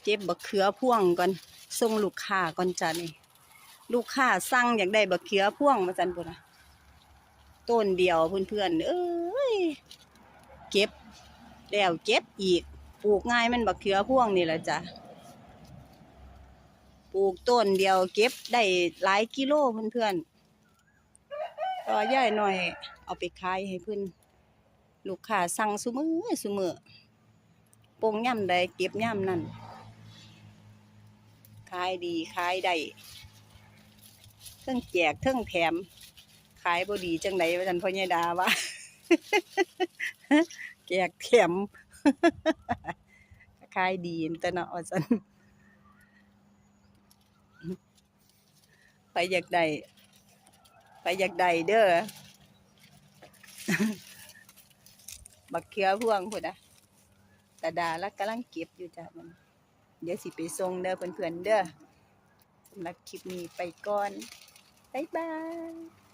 ເກັບບັກເຂືອພວງກ່ອນ ສົ່ງລູກຄ້າກ່ອນຈ້ານີ້. ລູກຄ້າສັ່ງຢາກໄດ້ບັກເຂືອພວງວ່າຊັ້ນພຸ້ນນະ. ຕົ້ນດຽວເພື່ອນໆເອີຍ ເກັບແລ້ວເກັບອີກ. ປູກງ່າຍແມ່ນບັກເຂືອພວງນີ້ລະຈ້າ. ປູກຕົ້ນດຽວເກັບໄດ້ຫຼາຍກິໂລເພື່ອນໆ. ແຕ່ວ່າຍາຍນ້ອຍເອົາໄປຂາຍໃຫ້ເພິ່ນ. ລູກຄ້າສັ່ງຊຸມື້ຊຸມື້ ປົ່ງຍາມໃດເກັບຍາມນັ້ນ. ຂາຍດີຂາຍໄດ້ ເທິງແຈກເທິງແຖມ. ຂາຍບໍ່ດີຈັ່ງໃດວ່າຊັ້ນ ພໍ່ໃຫຍ່ດາວ່າ ແຈກແຖມ ຂາຍດີຫັ້ນຕົວະເນາະວ່າຊັ້ນ. ໃຜຢາກໄດ້ ໃຜຢາກໄດ້ເດີ ບັກເຂືອພວງພຸ້ນນະ. ຕາດາລະກຳລັງເກັບຢູ່ຈ້າ. ດຽວຊິໄປສົ່ງເດີເພື່ອນໆເດີ. ສຳລັບຄລິບນີ້ໄປກ່ອນ ບາຍບາຍ.